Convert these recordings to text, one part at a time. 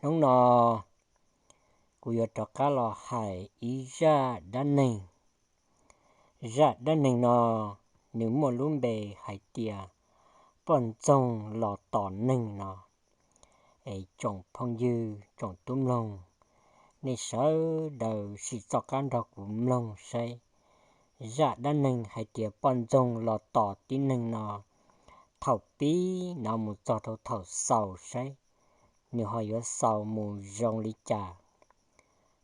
Hnub no kuv yuav rov qab los hais ib zaj dab neeg. Zaj dab neeg no nws muaj lub npe hais tias poj ntxoog los tom neeg no. Es tsoom phooj ywg tsoom tub mloog, nej sawv daws sim txoj qab nrog kuv mloog saib zaj dab neeg hais tias poj ntxoog los tom tib neeg no, thaum pib no mus txog rau thaum xaus saib nws ho yuav xaus mus zoo li cas.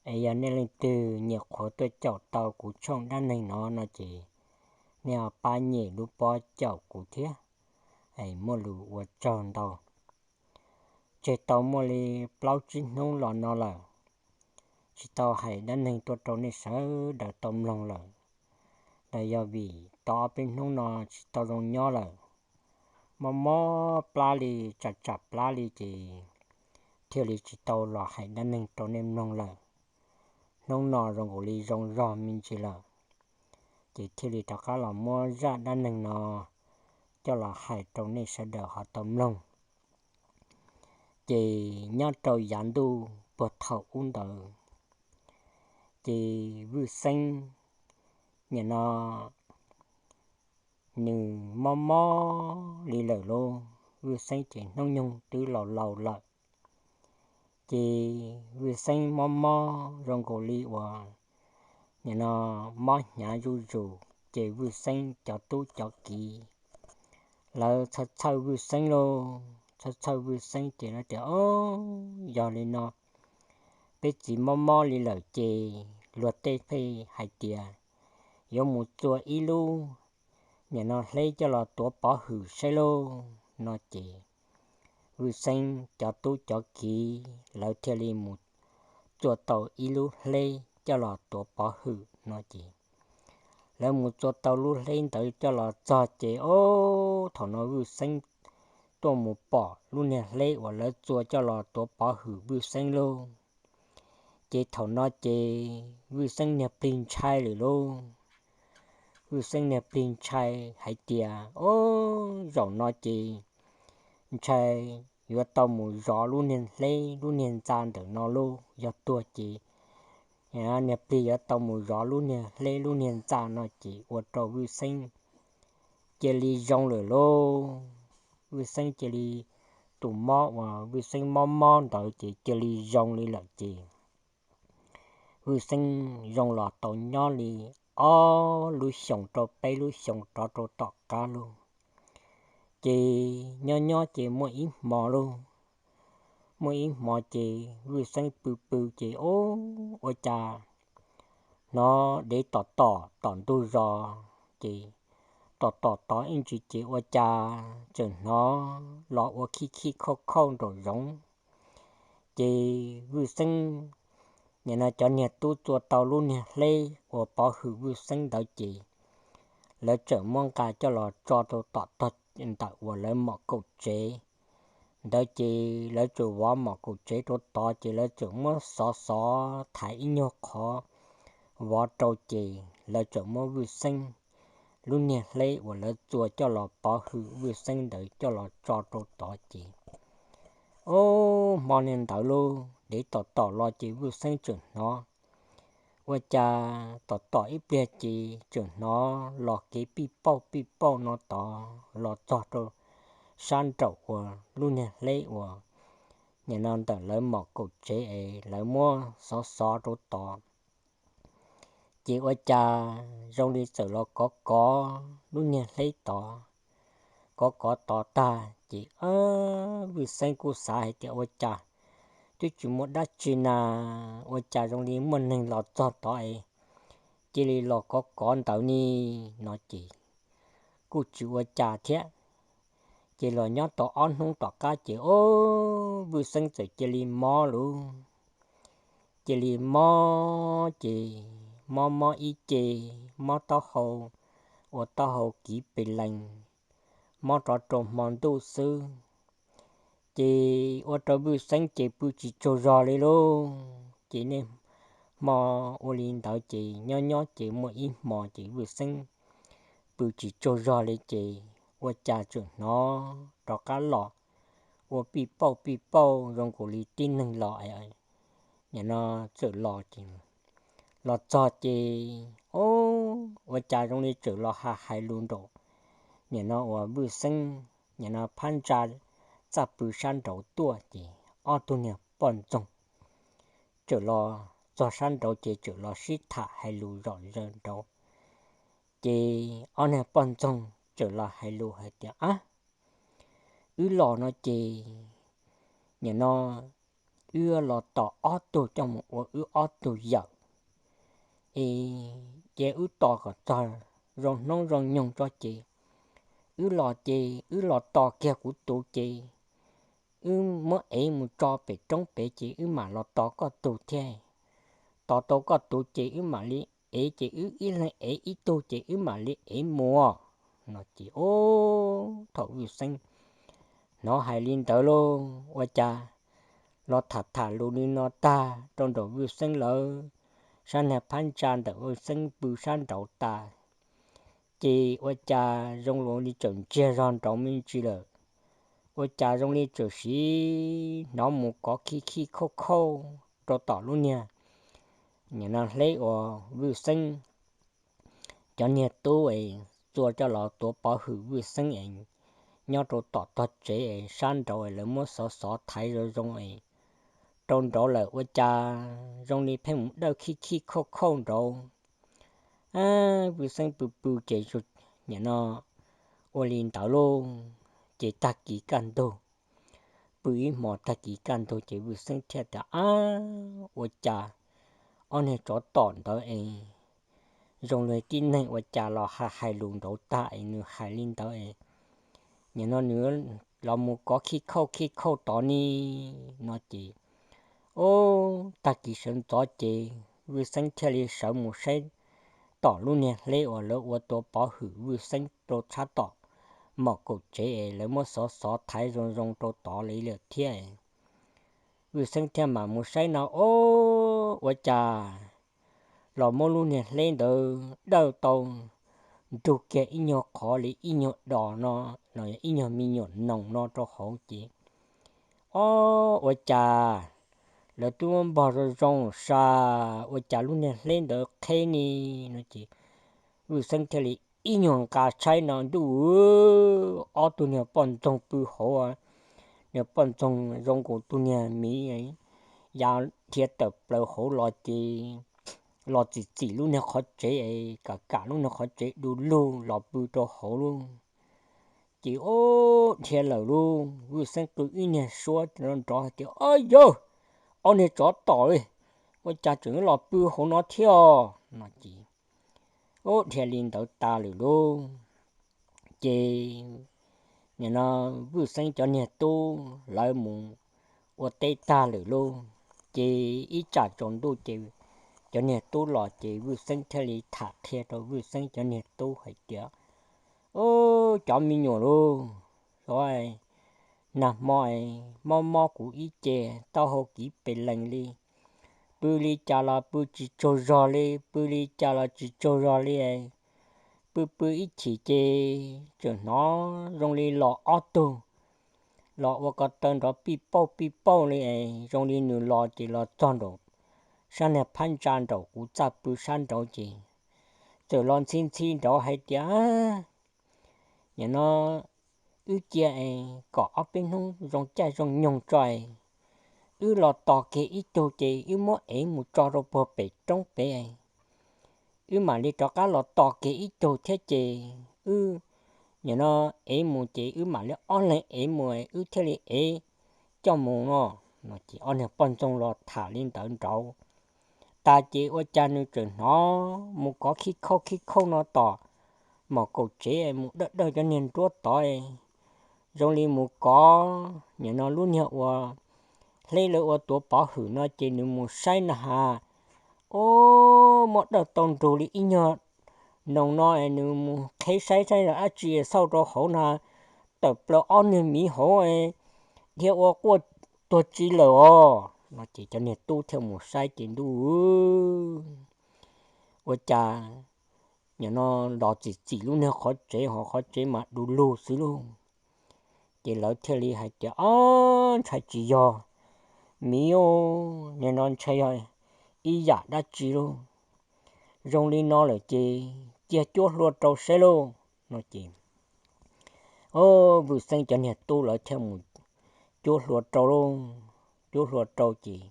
Es yog nej leej twg nyiam qhuav tuaj caum tau kuv tshooj dab neeg no no ces nej ho pab nyem lub pob caum kuv thiab, es muaj lus ua tsaug ntau. Tseg tau muaj li plaub tsib hnub los no lawm, tsis tau hais dab neeg tuaj rau nej sawv daws tau mloog lawm. Los yog vim tau ob peb hnub no tsis tau zoo nyob lawm, mob mob plab li, tsam tsam plab li ces thiaj li tsis tau los hais dab neeg rau nej mloog lawm. Hnub no zoo nkaus li zoo zog me ntsis lawm, ces thiaj li rov qab los muab zaj dab neeg no coj los hais rau nej sawv daws ho tau mloog. Ces nyob rau yav ntuj puag thaum ub ntawd, ces Vwj Xeeb nim no nws mob mob li lawm lauj. Vwj Xeeb ces hnub nyoog twb laus laus lawm, ces Vwj Xeeb mob mob zoo nkaus li uas nim no mob hnyav zuj zus, ces Vwj Xeeb cov tub cov kiv lawv txhawj txhawj Vwj Xeeb lauj. Txhawj txhawj Vwj Xeeb ces lawv tias, Au, yog li no peb txiv mob mob li lawm ces luag tej pheej hais tias yuav mus txua ib lub nim no hleb coj los tuav pov hwm saib lauj no ces Vwj Xeeb cov tub cov kiv lawv thiaj li mus txua tau ib lub hleb coj los tuav pov hwm no ces lawv mus txua tau lub hleb ntawd coj los txog ces, ob, thaum no Vwj Xeeb tuaj mus pom lub niag hleb uas lawv txua coj los tuav pov hwm Vwj Xeeb lauj. Ces thaum no ces Vwj Xeeb niag plig ntshai lawm lauj. Vwj Xeeb niag plig ntshai hais tias, Ob, zaum no ces ntshai yuav tau mus zov lub niag hleb lub niag ntxa ntawm no lauj, yog tuag ces niag plig yuav tau mus zov lub niag hleb lub niag ntxa no ces ua rau Vwj Xeeb cia li zoo lawm lauj. Vwj Xeeb cia li, tus mob uas Vwj Xeeb mob mob ntawd ces cia li zoo li lawm ces Vwj Xeeb zoo los tau nyob li ob lub xyoos rau peb lub xyoos rov rau tom qab lauj. Ces nyob nyob ces muaj ib hmo lauj, muaj ib hmo ces Vwj Xeeb pw pw ces, Ob, ua cas hnov dev tom tom tom ntug zos ces tom tom tod ib ntsis ces ua cas tseem hnov los ua khij khij khauj khauj nraum zoov. Ces Vwj Xeeb nim no cov niag tub txua tau lub niag hleb uas pov hwm Vwj Xeeb ntawd ces lawv tseem muab nqa coj los tso rau tom tog ntawm uas lawv mom kaum tsev ntawd ces lawv tseem vov mom kaum tsev rau tod ces lawv tseem muab xov xov thaiv ib nyuag qhov vov rau ces lawv tseem muab Vwj Xeeb lub niag hleb uas lawv txua coj los pov hwm Vwj Xeeb ntawd coj los tso rau tod ces, ob, hmo niag ntawd lauj, dev tom tom los ces Vwj Xeeb tseem hnov ua cas tom tom ib pliag ces tseem hnov los kev pij pauj pij pauj no tod los txog rau sab nraum uas lub niag hleb uas nim no ntawm lawv mom kaum tsev es lawv muab xov xov rau tod. Ces ua cas zoo li txawm los kov kov lub niag hleb tod, kov kov tod tag ces, Vwj Xeeb kuj xav hais tias ua cas twb tsis muaj dab tsi na, ua cas zoo li muaj neeg los txog tod es cia li los kov kov ntawd ni no ces kuj tsis ua cas thiab. Ces los nyob tau ob hnub tom qab ces, ob, Vwj Xeeb txawm cia li mob lauj. Cia li mob ces mob mob ib ce, mob taub hau, ua taub hau kiv pes lees, mob rov rau hmo ntuj xwb. Ces ua rau Vwj Xeeb ces pw tsis tsaug zog li lauj. Ces niaj hmo ua li ntawd ces nyob nyob ces muaj ib hmo ces Vwj Xeeb pw tsis tsaug zog li ces ua cas tseem hnov rov qab los ua pij pauj pij pauj zoo nkaus li tib neeg los, nim no txawm los ces, los txog ces, o, ua cas zoo li txawm los hais hais lus nraum, nim no uas Vwj Xeeb, nim no phab ntsa txaj pw sab nraud tuaj ces ob tug niag poj ntxoog txawm los txog sab nraud ces txawm los sib tham hais lus zom zaws nraud. Ces ob niag poj ntxoog txawm los hais lus hais tias, Ab, wb los no ces nim no wb los tos ob tug coj mus ua wb ob tug yawm, es ces wb tos kom txog zoo hnub zoo nyoog tso ces wb los ces wb los tos kiag kuv tus ces wb muab ev mus tso pem roob pem ces wb mam los tos koj tus thiab. Tos tau koj tus ces wb mam li ev, ces wb ib leeg ev ib tug ces wb mam li ev mus no ces, o, thaum Vwj Xeeb hnov hais li ntawd lauj, ua cas los tham tham lus li no tag rau nraum Vwj Xeeb lawv sab niag phab ntsa ntawm Vwj Xeeb pw sab nraud tas, ces ua cas zoo li tseem ntsiag zog nraud me ntsis lawm. Ua cas zoo li tseem siv hnov mus kov khij khij khauj khauj rau tom lub niag, nim no hleb uas Vwj Xeeb cov niag tub es txua coj los tuav pov hwm Vwj Xeeb es nyob rau tom tog tsev es sab nraud es lawv muab xov xov thaiv zoo zoo es rau nraud lawm ua cas zoo li pheej mus dawj khij khij khauj khauj nraud. Vwj Xeeb pw pw ces nim no ua li ntawd lauj, ces tag kis kaj ntug, pw ib hmo tag kis kaj ntug ces Vwj Xeeb thiaj tias, Ab, ua cas ob niag tsov tom ntawd es zoo li tib neeg ua cas los hais hais lus nraud tag es nws hais li ntawd es nim no nws los mus kov khij khauj khij khauj tod ni no ces, o, tag kis sawv ntxov ces Vwj Xeeb thiaj li sawv mus saib tom lub niag hleb uas lawv ua tua pov hwm Vwj Xeeb rau tshab tom maum kaum tsev es lawv muab xov xov thaiv zoo zoo rau tod li lawm thiab. Vwj Xeeb thiaj mam mus saib no, o, ua cas los muab lub niag hleb ntawd dawj tau nrug kiag ib nyuag qhov li ib nyuag dos no, ib nyuag me nyuam noos no rau hauv ces, o, ua cas lawv twb muab npog zoo zoo sa, ua cas lub niag hleb ntawd qheb ni no ces Vwj Xeeb thiaj li ib nyuag nqa tshaib no ntuj, ob tug niag poj ntxoog pw hauv, niag poj ntxoog zoo nkaus tus niag miv ya dhia tawm plaws hauv los ces los txim txim lub niag qhov tsev es kam kam lub niag qhov tsev du lug los pw rau hauv lauj. Ces o, dhia lawm lauj, Vwj Xeeb qw ib niag suab nrov hais tias, Yawg, ob niag tsov tom li, ua cas tseem los pw hauv no thiab no ces, o, dhia li ntawd tas lawm lauj. Ces nim no Vwj Xeeb cov niag tub lawv mus ua teb tag lawm lauj, ces ib tsam tsaus ntuj ces cov niag tub los ces Vwj Xeeb thiaj li tham qhia rau Vwj Xeeb cov niag tub hais tias, Cov me nyuam lauj, nag hmo mob mob kuv ib ce, taub hau kiv pes lees li, pw li cas los pw tsis tsaug zog li, pw li cas los tsis tsaug zog li. Pw pw ib chim ces tseem hnov zoo li los ob tug los ua ko taw nrov pij pauj pij pauj li es zoo li nws los ces los txog nraum sab niag phab ntsa nraum kuv txaj pw sab nraud ces txawm los ntxhi ntxhi nraud hais tias, Nim no wb cia es kom ob peb hnub zoo caij zoo nyoog tso es wb los tos kiag ib tug ces wb muab ev mus tso rau puag pem roob pem, wb mam li rov qab los tos kiag ib tug thiab ces wb, nim no ev mus ces wb mam li ob leeg ev mus wb thiaj li ev coj mus no. No ces ob niag poj ntxoog los tham li ntawd nraud tas ces ua cas nws tseem hnov mus kov khib khauj khib khauj no tom maum kaum tsev mus dawj dawj cov niag nruab tod, zoo li mus kov nim no lub niag uas hleb lawv ua tuav pov hwm no ces nws mus saib na has, o, muab dawj tau nrug li ib nyuag noos no es nws mus qheb saib saib dab tsi xauj rau hauv na, tawm plaws ob niag miv hauv, dhia ua quaj tuag tsi lawm os no ces cov niag tub thiaj mus saib ces ntuj, ua cas nim no los txim txim lub niag qhov tsev ho qhov tsev mas du lug xwb lauj. Ces lawv thiaj li hais tias, Ob, ntshai tsis yog miv, nim no ntshai yog ib yam dab tsi lauj. Zoo li no lawm ces cia cuab hlua rau saib lauj, no ces, o, Vwj Xeeb cov niag tub lawv thiaj mus cuab hlua rau lauj. Cuab hlua rau ces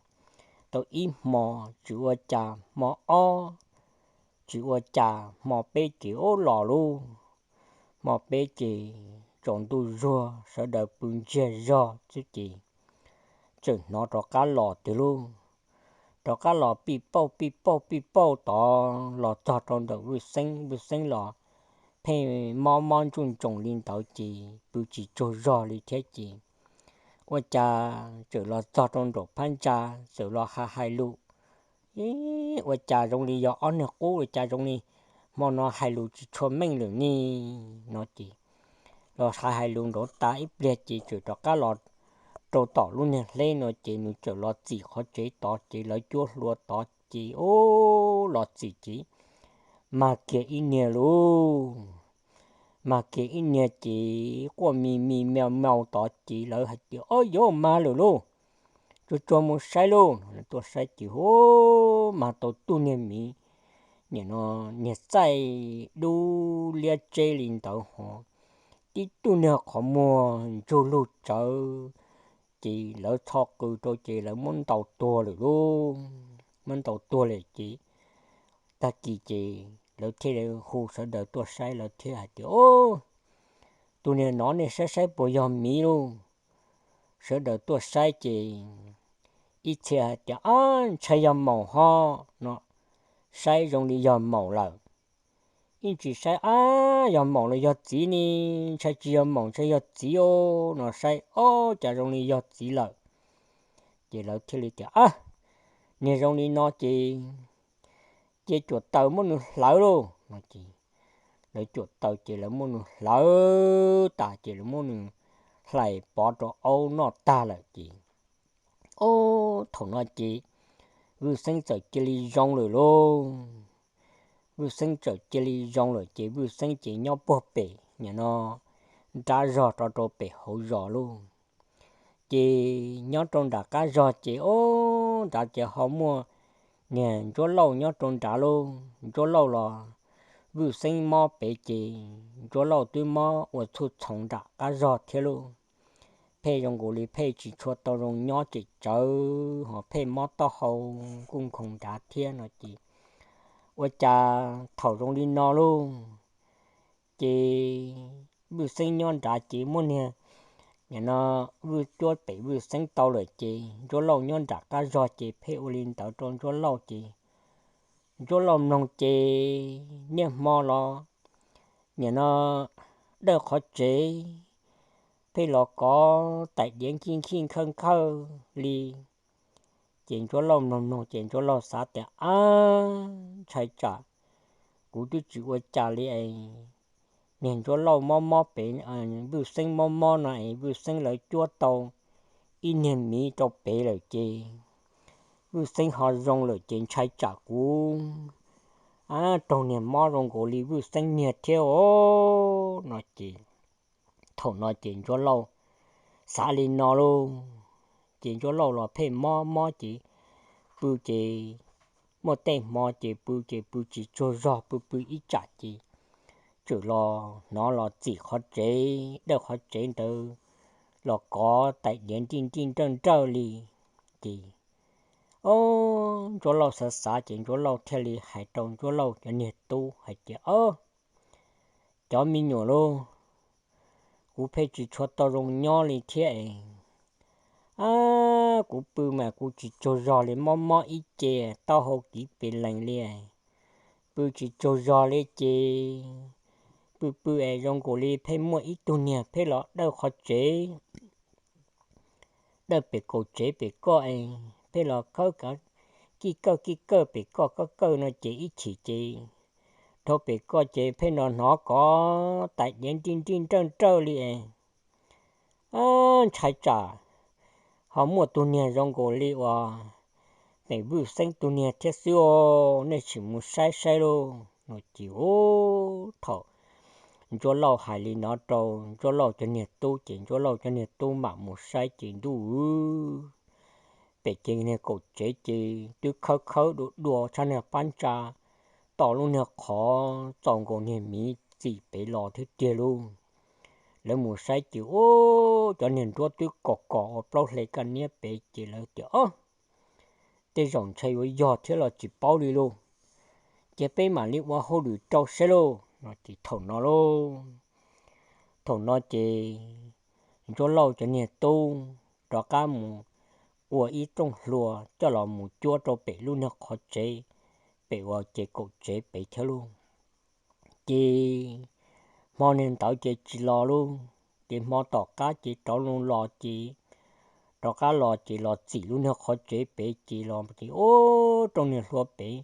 tau ib hmo, tsis ua cas hmo ob, tsis ua cas hmo peb ces ub los lauj. Hmo peb ces tsaus ntuj zuag sawv daws pw ntsiag zog xwb ces txawm hnov rov qab los tiag lauj. Rov qab los pij pauj pij pauj pij pauj tod los txog rau ntawm Vwj Xeeb, Vwj Xeeb los pheej mob mob ntsuj ntsoos li ntawd ces pw tsis tsaug zog li thiab ces ua cas txawm los txog rau nraum phab ntsa, txawm los hais hais lus, ua cas zoo li yog ob niag qub, ua cas zoo li hmo no hais lus tsis tshua meej lawm ne, no ces los hais hais lus nraud tas ib pliag ces txawm rov qab los rau tom lub niag hleb no ces nws txawm los txim qhov tsev tod ces lawv cuab hlua tod ces ub los txim ces mag kiag ib niag lauj. Mag kiag ib niag ces quaj mi mi miau miau tod ces lawv hais tias, Ob, yuav mag lawm lauj, tsuag tsuag mus saib lauj. Tuaj saib ces hu, mag tau tug niag miv, nim no niag txaij dub liab tseb li ntawd ho tib tug niag qhov muag ntsug lug tsawv, ces lawv txhob qw rau ces lawv muab ntaus tuag lawm lauj. Muab ntaus tuag lawm ces tag kis ces lawv thiaj li hu sawv daws tuaj saib, lawv thiaj hais tias, Ub, tus niag no nej saib saib puas yog miv lauj. Sawv daws tuaj saib ces ib txhia hais tias, Ab, ntshai yog maum ho, no, saib zoo li yog maum lawm. Ib ntsis saib, Ab, yog maum los yog txiv ne, ntshai tsis yog maum ntshai yog txiv os, no saib, Ob, cas zoo li yog txiv lawm. Ces lawv thiaj li tias, Ab, niag zoo li no ces cia cuam taws muab nws hlawv lauj, no ces lawv cuam taws ces lawv muab nws hlawv tas ces lawv muab nws hlais pov rau aub noj tag lawm ces, o, thaum no ces Vwj Xeeb txawm cia li zoo lawm lauj. Vwj Xeeb txawm cia li zoo lawm ces Vwj Xeeb ces nyob puag pem nim no nrab zog rau rau pem hauv zos lauj. Ces nyob rau nram qab zog ces, o, nrad ces ho muaj niag Ntsuab Lauj nyob rau nrad lauj. Ntsuab Lauj los Vwj Xeeb mob pem ces Ntsuab Lauj twb mob ua txhuj txhoov nram qab zog thiab lauj. Pheej zoo nkaus li pheej tsis tshua tau zoo nyob ces tsawv ho pheej mob taub hau kuj nkhoos nrad thiab no ces, ua cas thaum zoo li no lauj, ces Vwj Xeeb nyob nrad ces muab niag, nim no Vwj, cuab pem Vwj Xeeb tau lawm ces Ntsuab Lauj nyob nram qab zog ces pheej ua li ntawd rau Ntsuab Lauj ces Ntsuab Lauj mloog ces niaj hmo los nim no dawj qhov tsev, pheej los kov tais diav nkij nkij nkhawj nkhawj li. Ces Ntsuab Lauj mloog mloog ces Ntsuab Lauj xav tias, Ab, ntshai tsam kuv twb tsis ua cas li es niag Ntsuab Lauj mob mob pem, Vwj Xeeb mob mob no es Vwj Xeeb lawv cuab tau ib niag miv rau pem lawm ces Vwj Xeeb ho zoo lawm ces ntshai tsam kuv, a, raug niag mob zoo nkaus li Vwj Xeeb niag thiab os, no ces thaum no ces Ntsuab Lauj xav li no lauj. Ces Ntsuab Lauj los pheej mob mob ces pw ces muaj tej hmo ces pw ces pw tsis tsaug zog, pw pw ib tsam ces txawm los hnov los txim qhov tsev, dawj qhov tsev ntawd los kov tais diav nrij nrij nrawj nrawj li. Ces, o, Ntsuab Lauj xav xav ces Ntsuab Lauj thiaj li hais rau Ntsuab Lauj cov niag tub hais tias, Ob, cov me nyuam lauj, kuv pheej tsis tshua tau zoo nyob li thiab es, a, kuv pw mas kuv tsis tsaug zog li, mob mob ib ce, taub hau kiv pes lees li, pw tsis tsaug zog li ces pw pw es zoo nkaus li pheej muaj ib tug niag pheej los dawj qhov tsev, dawj pem kaum tsev pem koj es pheej los khawb kij kawj kij kawj pem koj, kawj kawj no ces ib chim ces dhau pem koj ces pheej los hnov kov tais diav nrij nrij nrawj nrawj li es, ntshai tsam ho muaj tus niag zoo nkaus li uas pem Vwj Xeeb tus niag thiab xwb os, nej sim mus saib saib lauj, no ces, u, thaum Ntsuab Lauj hais li no rau Ntsuab Lauj cov niag tub ces Ntsuab Lauj cov niag tub mam mus saib ces ntuj, pem ces niag kaum tsev ces twb khawb khawb dua dua tshab niag pab ntsa, tom lub niag qhov txaus nkaus niag miv txim pem los thiab tiag lauj. Lawv mus saib ces ub, cov niag nruab twb kos kos ua plaub hle kaj niab pem ces lawv tias, Ob, tej zaum ntshai yuav yog thiab los tsis paub li lauj. Ces peb mam li ua hauj lwm rau saib lauj no ces thaum no lauj, thaum no ces Ntsuab Lauj cov niag tub rov qab mus ua ib rooj hlua coj los mus cuab rau pem lub niag qhov tsev, pem uas ces kaum tsev pem thiab lauj. Ces hmo niag ntawd ces tsis los lauj, ces hmo tom qab ces rov los los ces, rov qab los ces los txim lub niag qhov tsev pem ces los ces ub, rooj niag hlua pem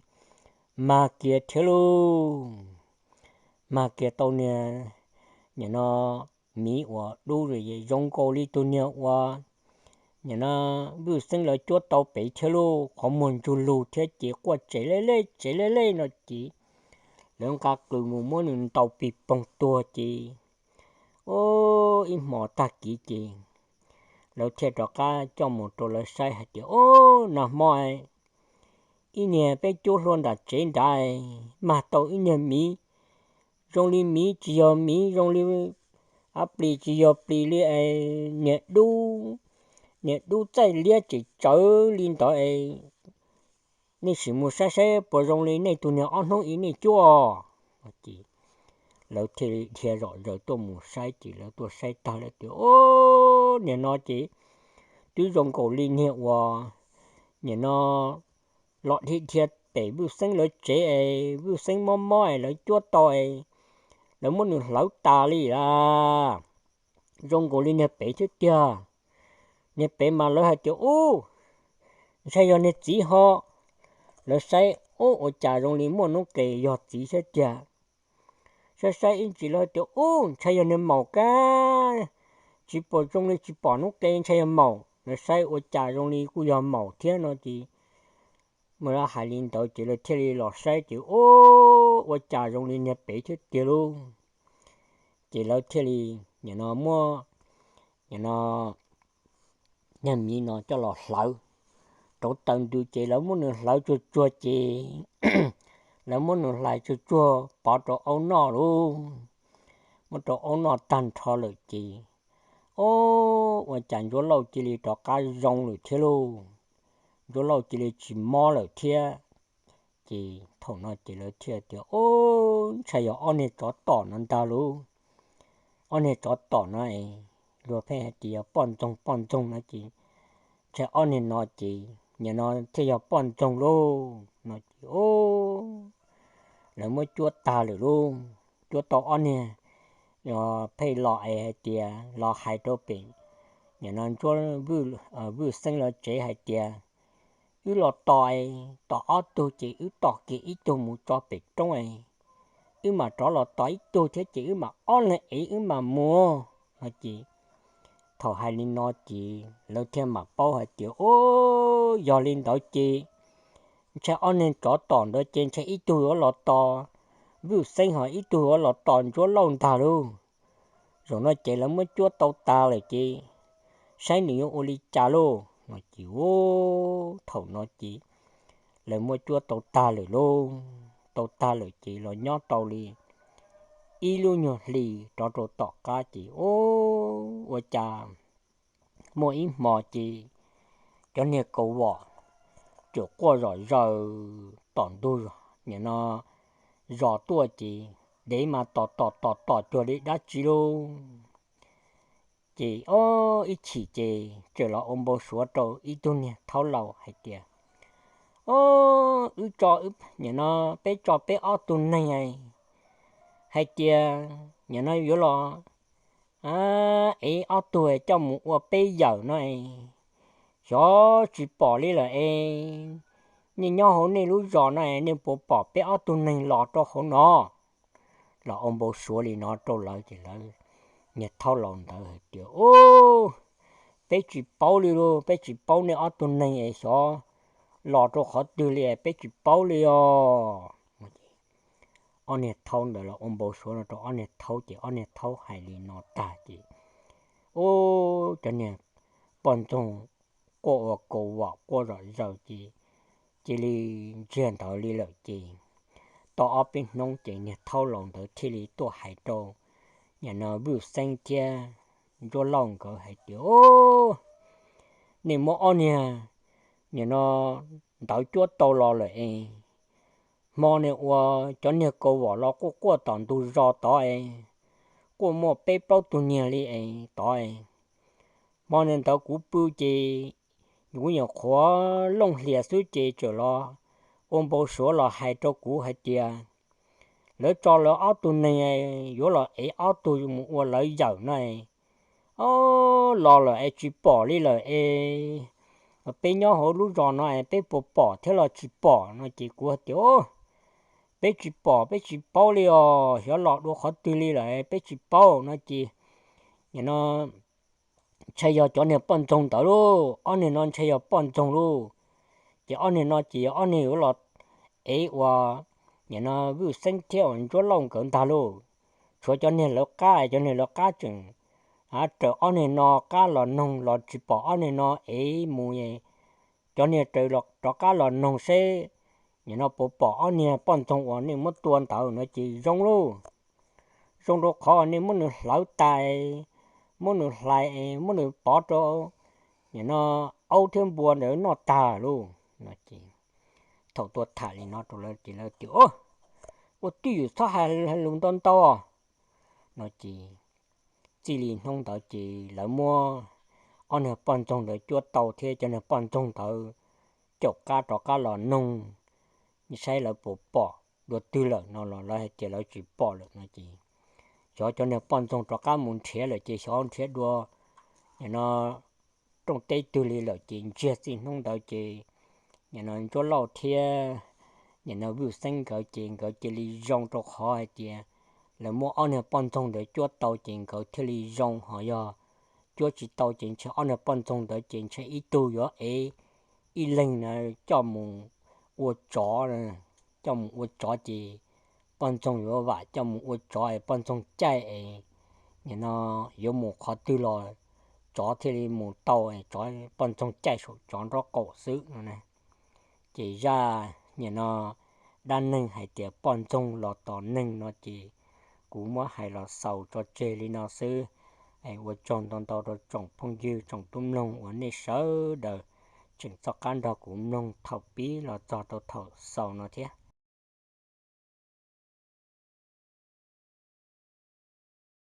mag kiag thiab lauj. Mag kiag tau niag, nim no, miv uas dub zoo nkaus li tus niag uas, nim no, Vwj Xeeb lawv cuab tau pem thiab lauj, qhov muag ntsug lug thiab ces quaj tsev lej lej tsev lej lej no ces lawv nqa qws mus muab nws ntaus pig poog tuag ces, ub, ib hmo tag kis ces lawv thiaj rov qab coj mus rau lawv saib hais tias, Ub, nag hmo ib niag peb cuab hlua nram tsev nrad mag tau ib niag miv, zoo li miv tsis yog miv, zoo li av plis tsis yog plis li es niag dub, niag dub txaij liab tseem tsawv li ntawd es nej sim mus saib saib puas zoo li nej tus niag ob hnub ib nej cuab. Lawv thiaj li dhia zom zaws tuaj mus saib ces lawv tuaj saib tag lawv tias, Ub, niag no ces twb zoo nkaus li niag uas, nim no, los dhia dhia pem Vwj Xeeb lawv tsev es Vwj Xeeb mob mob es lawv cuab tau es lawv muab nws hlawv tas li lawm. Zoo nkaus li niag pem thiab tiag. Niag pem mas lawv hais tias, Ub, ntshai yog niag txiv ho. Lawv saib, Ub, ua cas zoo li muaj noob qes yog txiv thiab tiag. Saib saib ib ntsis lawv hais tias, Ub, ntshai yog niag maum kab, tsis pom zoo li tsis pom noob qes ntshai yog maum. Lawv saib ua cas zoo li kuj yog maum thiab no ces, mus hais li ntawd ces lawv thiaj li los saib ces, Ub, ua cas zoo li niag pem thiab tiag lauj. Ces lawv thiaj li, nim no, muab, nim no, niag miv no coj los hlawv rau taws ntws ces lawv muab nws hlawv tsuag tsuag ces lawv muab nws hlais tsuag tsuag pov rau aub noj lauj. Muab rau aub noj tag nrho lawm ces, Ub, ua cas Ntsuab Lauj cia li rov qab zoo lawm thiab lauj. Ntsuab Lauj cia li tsis mob lawm thiab. Ces thaum no ces lawv thiaj tias, Ub, ntshai yog ob niag tsov tom no ntag lauj. Ob niag tsov tom no es luag pheej hais tias yog poj ntxoog poj ntxoog no ces ntshai ob niag no ces nim no thiaj yog poj ntxoog lauj no ces, Ub, lawv muab cuab tag lawm lauj. Cuab tau ob niag, pheej los es hais tias los hais rau pem, nim no, Ntsuab, Vwj Xeeb lawv tsev hais tias, Wb los tos, tos ob tug ces wb tos kiag ib tug mus tso pem roob es wb mam rov los tos ib tug thiab ces wb mam ob leeg ev wb mam mus no ces thaum hais li no ces lawv thiaj mam paub hais tias, Ub, yog li ntawd ces ntshai ob niag tsov tom ntawd ces ntshai ib tug yuav los tos Vwj Xeeb ho ib tug yuav los tos Ntsuab Lauj ntag lauj. Zaum no ces lawv muab cuab tau tas lawm ces saib nws yuav ua li cas lauj no ces, Ub, thaum no ces lawv muab cuab tau tag lawm lauj. Tau tag lawm ces los nyob tau li ib lub nyuag hli rov rau tom qab ces, Ub, ua cas muaj ib hmo ces cov niag kaus vom tsuas quaj zom zaws tom ntug, nim no, zos tuaj ces dev mas tom tom tom tom cuag li dab tsi lauj. Ces ob ib chim ces txawm los ua npau suav rau ib tug niag thaub laus hais tias, Ob, wb tso, nim no, peb tso peb ob tug neeg hais tias nim no yuav los ev ob tug coj mus ua peb yawm no es, xyov tsis pom li lawm es, nej nyob hauv nej lub zos no es nej puas pom peb ob tug neeg los rau hauv no? Los ua npau suav li no rau lawv ces lawv, niag thaub laus ntawd hais tias, Ub, peb tsis paub li lauj, peb tsis paub nej ob tug neeg es xyov los rau qhov twg li es peb tsis paub li os. ob niag thaub ntawd los ua npau suav no rau ob niag thaub ces ob niag thaub hais li no tag ces, ub, cov niag poj ntxoog quaj ua kaus vom quaj zom zaws ces cia li ntsiag ntawd li lawm ces tau ob peb hnub ces niag thaub laus ntawd thiaj li tuaj hais rau nim no Vwj Xeeb thiab Ntsuab Lauj nkawd hais tias, nej muab ob niag nim no ntawd cuab tau los lawm es hmo nim ua cov niag kaus vom los quaj quaj tom ntug zos tod es quaj muaj peb plaub tug niag li es tod es hmo nim ntawd kuv pw ces kuv nyuam qhuav looj hlias xwb ces txawm los ua npau suav los hais rau kuv hais tias lawv tso lawv ob tug neeg yuav los ev ob tug mus ua lawv yawm no. Ob, los lawm es tsis pom li lawm es peb nyob hauv lub zos no es peb puas pom thiab los tsis pom no ces kuv hais tias, peb tsis pom, peb tsis paub li os, xyov los dua qhov twg li lawm peb tsis paub no ces nim no ntshai yog cov niag poj ntxoog ntawd lauj, ob niag no ntshai yog poj ntxoog lauj. Ces ob niag no ces yog ob niag yuav los ev uas nim no Vwj Xeeb thiab uas Ntsuab Lauj nkawd ntag lauj. Tshuav cov niag lawv qab, cov niag lawv qab tseem raws ob niag no qab los noog los tsis pom ob niag no ev mus, cov niag raws rov qab los noog seb nim no puas pom ob niag poj ntxoog uas nej muab tua ntawd no ces zoo lauj. Zoo rau qhov nej muab nws hlawv tas, muab nws hlais, muab nws pov rau nim no aub thiab npua ntawd noj tag lauj no ces thaum tuaj tham li no rau lawv ces lawv tias, ua twj ywm txhob hais lus ntau ntau no ces txij li hnub ntawd ces lawv muab ob niag poj ntxoog ntawd cuab tau thiab cov niag poj ntxoog ntawd caum qab rov qab los noog saib lawv puas pom dua twg lawm no los lawv hais tias lawv tsis pom lawm no ces xyov cov niag poj ntxoog rov qab mus nrhiav lawm ces xyov nrhiav dua nim no rooj teb twg li lawm ces ntsiag txij hnub ntawd ces nim no Ntsuab Lauj thiab nim no Vwj Xeeb nkawd ces nkawd cia li zoo rau qhov hais tias lawv muab ob niag poj ntxoog ntawd cuab tau ces nkawd thiaj li zoo, ho yog cuab tsis tau ces ntshe ob niag poj ntxoog ntawd ces ntshe ib tug yuav ev ib leeg na coj mus ua tsov, coj mus ua tsov ces poj ntxoog yuav vam coj mus ua tsov es poj ntxoog caij es nim no yuav mus qhov twg los tsov thiaj li mus tau, tsov, poj ntxoog caij saum tsov nraub qaum xwb no na. Ces zaj nim no dab neeg hais tias poj ntxoog los tom neeg no ces kuv muab hais los xaus tso tseg li no xwb. Ua tsaug ntau ntau rau tsoom phooj ywg tsoom tub mloog uas nej sawv daws tseem txoj qab nrog kuv mloog thaum pib los txog rau thaum xaus no thiab.